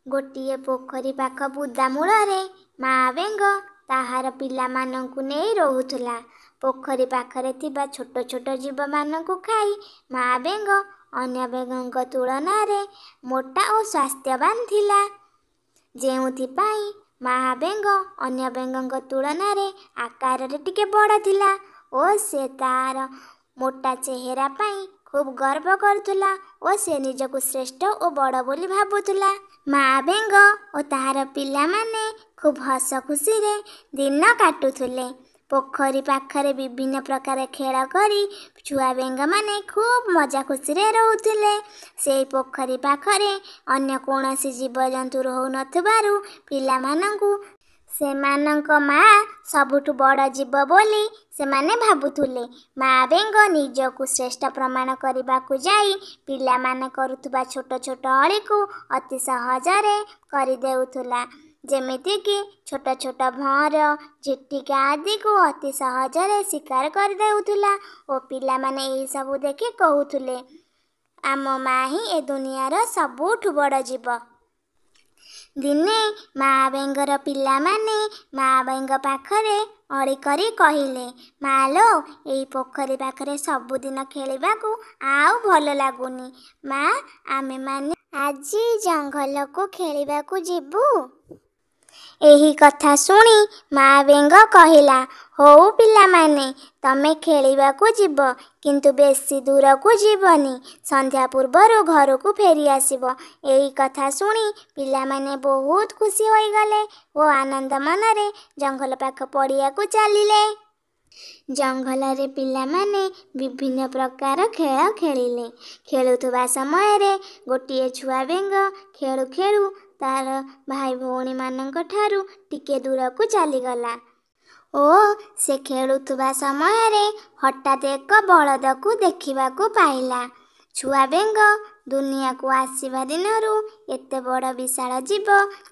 ଗୋଟିଏ ପୋଖରୀ ପାଖ ବୁଦାମୂଳରେ ମା ବେଙ୍ଗ ତାହାର ପିଲାମାନଙ୍କୁ ନେଇ ରହୁଥିଲା। ପୋଖରୀ ପାଖରେ ଥିବା ଛୋଟ ଛୋଟ ଜୀବମାନଙ୍କୁ ଖାଇ ମା ବେଙ୍ଗ ଅନ୍ୟ ବେଙ୍ଗଙ୍କ ତୁଳନାରେ ମୋଟା ଓ ସ୍ୱାସ୍ଥ୍ୟବାନ ଥିଲା। ଯେଉଁଥିପାଇଁ ମା ବେଙ୍ଗ ଅନ୍ୟ ବେଙ୍ଗଙ୍କ ତୁଳନାରେ ଆକାରରେ ଟିକେ ବଡ଼ ଥିଲା ଓ ସେ ତାର ମୋଟା ଚେହେରା ପାଇଁ ଖୁବ୍ ଗର୍ବ କରୁଥିଲା ଓ ସେ ନିଜକୁ ଶ୍ରେଷ୍ଠ ଓ ବଡ଼ ବୋଲି ଭାବୁଥିଲା। ମା ବେଙ୍ଗ ଓ ତାହାର ପିଲାମାନେ ଖୁବ୍ ହସଖୁସିରେ ଦିନ କାଟୁଥିଲେ। ପୋଖରୀ ପାଖରେ ବିଭିନ୍ନ ପ୍ରକାର ଖେଳ କରି ଛୁଆ ବେଙ୍ଗମାନେ ଖୁବ୍ ମଜା ଖୁସିରେ ରହୁଥିଲେ। ସେଇ ପୋଖରୀ ପାଖରେ ଅନ୍ୟ କୌଣସି ଜୀବଜନ୍ତୁ ରହୁନଥିବାରୁ ପିଲାମାନଙ୍କୁ ସେମାନଙ୍କ ମା ସବୁଠୁ ବଡ଼ ଜୀବ ବୋଲି ସେମାନେ ଭାବୁଥିଲେ। ମା ବେଙ୍ଗ ନିଜକୁ ଶ୍ରେଷ୍ଠ ପ୍ରମାଣ କରିବାକୁ ଯାଇ ପିଲାମାନେ କରୁଥିବା ଛୋଟ ଛୋଟ ଅଳିକୁ ଅତି ସହଜରେ କରିଦେଉଥିଲା। ଯେମିତିକି ଛୋଟ ଛୋଟ ଭଅଁର, ଝିଟିକା ଆଦିକୁ ଅତି ସହଜରେ ଶିକାର କରିଦେଉଥିଲା ଓ ପିଲାମାନେ ଏହିସବୁ ଦେଖି କହୁଥିଲେ, ଆମ ମା ହିଁ ଏ ଦୁନିଆର ସବୁଠୁ ବଡ଼ ଜୀବ। ଦିନେ ମା ବେଙ୍ଗର ପିଲାମାନେ ମା ବେଙ୍ଗ ପାଖରେ ଅଳି କରି କହିଲେ, ମା ଲୋ, ଏଇ ପୋଖରୀ ପାଖରେ ସବୁଦିନ ଖେଳିବାକୁ ଆଉ ଭଲ ଲାଗୁନି। ମା, ଆମେମାନେ ଆଜି ଜଙ୍ଗଲକୁ ଖେଳିବାକୁ ଯିବୁ। ଏହି କଥା ଶୁଣି ମା ବେଙ୍ଗ କହିଲା, ହଉ ପିଲାମାନେ, ତମେ ଖେଳିବାକୁ ଯିବ, କିନ୍ତୁ ବେଶୀ ଦୂରକୁ ଯିବନି। ସନ୍ଧ୍ୟା ପୂର୍ବରୁ ଘରକୁ ଫେରିଆସିବ। ଏହି କଥା ଶୁଣି ପିଲାମାନେ ବହୁତ ଖୁସି ହୋଇଗଲେ ଓ ଆନନ୍ଦ ମନରେ ଜଙ୍ଗଲ ପାଖ ପଡ଼ିଆକୁ ଚାଲିଲେ। ଜଙ୍ଗଲରେ ପିଲାମାନେ ବିଭିନ୍ନ ପ୍ରକାର ଖେଳ ଖେଳିଲେ। ଖେଳୁଥିବା ସମୟରେ ଗୋଟିଏ ଛୁଆ ବେଙ୍ଗ ଖେଳୁ ଖେଳୁ ତାର ଭାଇ ଭଉଣୀମାନଙ୍କ ଠାରୁ ଟିକେ ଦୂରକୁ ଚାଲିଗଲା ଓ ସେ ଖେଳୁଥିବା ସମୟରେ ହଠାତ୍ ଏକ ବଳଦକୁ ଦେଖିବାକୁ ପାଇଲା। ଛୁଆ ବେଙ୍ଗ ଦୁନିଆକୁ ଆସିବା ଦିନରୁ ଏତେ ବଡ଼ ବିଶାଳ ଜୀବ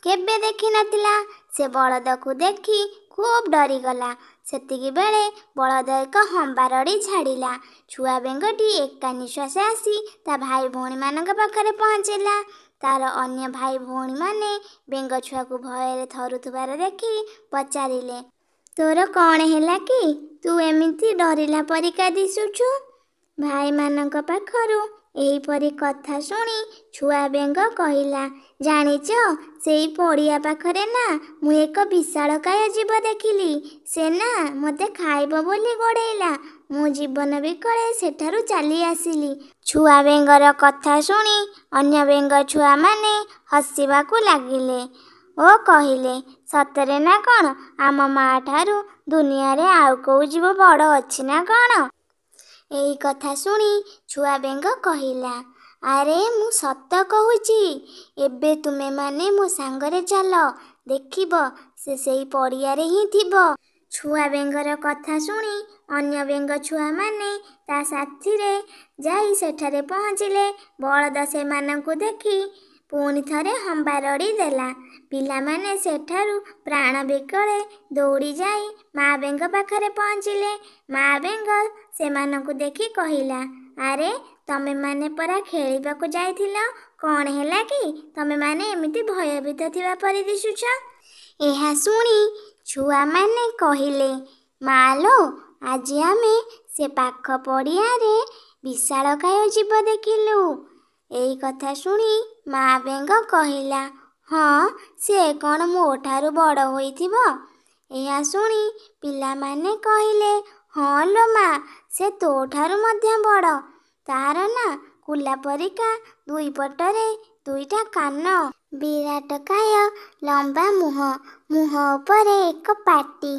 କେବେ ଦେଖିନଥିଲା। ସେ ବଳଦକୁ ଦେଖି ଖୁବ୍ ଡରିଗଲା। ସେତିକିବେଳେ ବଳଦ ଏକ ହମ୍ବା ରଡ଼ି ଛାଡ଼ିଲା। ଛୁଆ ବେଙ୍ଗଟି ଏକା ନିଶ୍ୱାସେ ଆସି ତା ଭାଇ ଭଉଣୀମାନଙ୍କ ପାଖରେ ପହଞ୍ଚିଲା। ତାର ଅନ୍ୟ ଭାଇ ଭଉଣୀମାନେ ବେଙ୍ଗ ଛୁଆକୁ ଭୟରେ ଥରୁଥିବାର ଦେଖି ପଚାରିଲେ, ତୋର କ'ଣ ହେଲା କି? ତୁ ଏମିତି ଡରିଲା ପରିକା ଦିଶୁଛୁ? ଭାଇମାନଙ୍କ ପାଖରୁ ଏହିପରି କଥା ଶୁଣି ଛୁଆ ବେଙ୍ଗ କହିଲା, ଜାଣିଛ, ସେଇ ପଡ଼ିଆ ପାଖରେ ନା ମୁଁ ଏକ ବିଶାଳକାୟ ଜୀବ ଦେଖିଲି। ସେ ନା ମୋତେ ଖାଇବ ବୋଲି ଗୋଡ଼େଇଲା। ମୁଁ ଜୀବନ ବିକଳେ ସେଠାରୁ ଚାଲି ଆସିଲି। ଛୁଆ ବେଙ୍ଗର କଥା ଶୁଣି ଅନ୍ୟ ବେଙ୍ଗ ଛୁଆମାନେ ହସିବାକୁ ଲାଗିଲେ ଓ କହିଲେ, ସତରେ ନା କ'ଣ? ଆମ ମା ଠାରୁ ଦୁନିଆରେ ଆଉ କୋଉ ଜୀବ ବଡ଼ ଅଛି ନା କ'ଣ? ଏହି କଥା ଶୁଣି ଛୁଆ ବେଙ୍ଗ କହିଲା, ଆରେ ମୁଁ ସତ କହୁଛି। ଏବେ ତୁମେମାନେ ମୋ ସାଙ୍ଗରେ ଚାଲ, ଦେଖିବ ସେ ସେଇ ପଡ଼ିଆରେ ହିଁ ଥିବ। ଛୁଆ ବେଙ୍ଗର କଥା ଶୁଣି ଅନ୍ୟ ବେଙ୍ଗ ଛୁଆମାନେ ତା ସାଥିରେ ଯାଇ ସେଠାରେ ପହଞ୍ଚିଲେ। ବଳଦ ସେମାନଙ୍କୁ ଦେଖି ପୁଣି ଥରେ ହମ୍ବା ରଡ଼ି ଦେଲା। ପିଲାମାନେ ସେଠାରୁ ପ୍ରାଣ ବିକଳେ ଦୌଡ଼ି ଯାଇ ମା ବେଙ୍ଗ ପାଖରେ ପହଞ୍ଚିଲେ। ମା ବେଙ୍ଗ ସେମାନଙ୍କୁ ଦେଖି କହିଲା, ଆରେ ତମେମାନେ ପରା ଖେଳିବାକୁ ଯାଇଥିଲ, କ'ଣ ହେଲା କି ତମେମାନେ ଏମିତି ଭୟଭୀତ ଥିବା ପରି ଦିଶୁଛ? ଏହା ଶୁଣି ଛୁଆମାନେ କହିଲେ, ମା ଲୋ, ଆଜି ଆମେ ସେ ପାଖ ପଡ଼ିଆରେ ବିଶାଳକାୟ ଜୀବ ଦେଖିଲୁ। ଏହି କଥା ଶୁଣି ମା ବେଙ୍ଗ କହିଲା, ହଁ, ସେ କ'ଣ ମୋ ଠାରୁ ବଡ଼ ହୋଇଥିବ? ଏହା ଶୁଣି ପିଲାମାନେ କହିଲେ, ହଁ ଲୋ ମା, ସେ ତୋ ଠାରୁ ମଧ୍ୟ ବଡ଼। ତାର ନା କୁଲା ପରିକା ଦୁଇ ପଟରେ ଦୁଇଟା କାନ। ବିରାଟକାୟ ଲମ୍ବା ମୁହଁ, ମୁହଁ ଉପରେ ଏକ ପାଟି।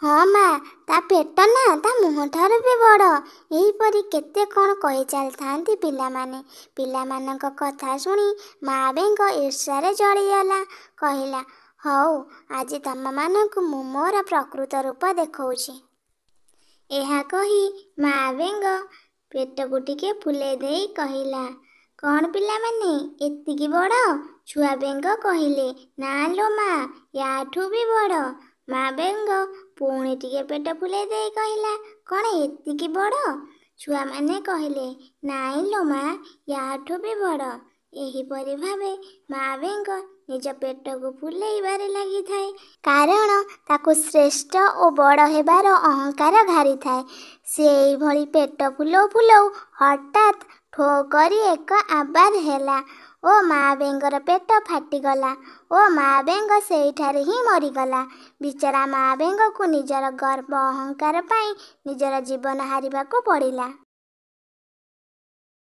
ହଁ ମା, ତା ପେଟ ନା ତା ମୁହଁଠାରୁ ବି ବଡ଼। ଏହିପରି କେତେ କ'ଣ କହି ଚାଲିଥାନ୍ତି ପିଲାମାନେ। ପିଲାମାନଙ୍କ କଥା ଶୁଣି ମା ବେଙ୍ଗ ଈର୍ଷାରେ ଜଳିଗଲା। କହିଲା, ହଉ, ଆଜି ତମମାନଙ୍କୁ ମୁଁ ମୋର ପ୍ରକୃତ ରୂପ ଦେଖାଉଛି। ଏହା କହି ମା ବେଙ୍ଗ ପେଟକୁ ଟିକେ ଫୁଲେଇ ଦେଇ କହିଲା, କ'ଣ ପିଲାମାନେ, ଏତିକି ବଡ଼? ଛୁଆ ବେଙ୍ଗ କହିଲେ, ନା ଲୋ ମା, ୟାଠୁ ବି ବଡ଼। ମା ବେଙ୍ଗ ପୁଣି ଟିକେ ପେଟ ଫୁଲେଇ ଦେଇ କହିଲା, କ'ଣ ଏତିକି ବଡ଼? ଛୁଆମାନେ କହିଲେ, ନାଇଁ ଲୋ ମା, ୟାଠୁ ବି ବଡ଼। ଏହିପରି ଭାବେ ମା ବେଙ୍ଗ ନିଜ ପେଟକୁ ଫୁଲେଇବାରେ ଲାଗିଥାଏ, କାରଣ ତାକୁ ଶ୍ରେଷ୍ଠ ଓ ବଡ଼ ହେବାର ଅହଙ୍କାର ଘାରିଥାଏ। ସେ ଏଇଭଳି ପେଟ ଫୁଲଉ ଫୁଲଉ ହଠାତ୍ ଠୋ କରି ଏକ ଆବାଜ ହେଲା ଓ ମା ବେଙ୍ଗର ପେଟ ଫାଟିଗଲା ଓ ମା ବେଙ୍ଗ ସେଇଠାରେ ହିଁ ମରିଗଲା। ବିଚରା ମା ବେଙ୍ଗକୁ ନିଜର ଗର୍ବ ଅହଙ୍କାର ପାଇଁ ନିଜର ଜୀବନ ହାରିବାକୁ ପଡ଼ିଲା।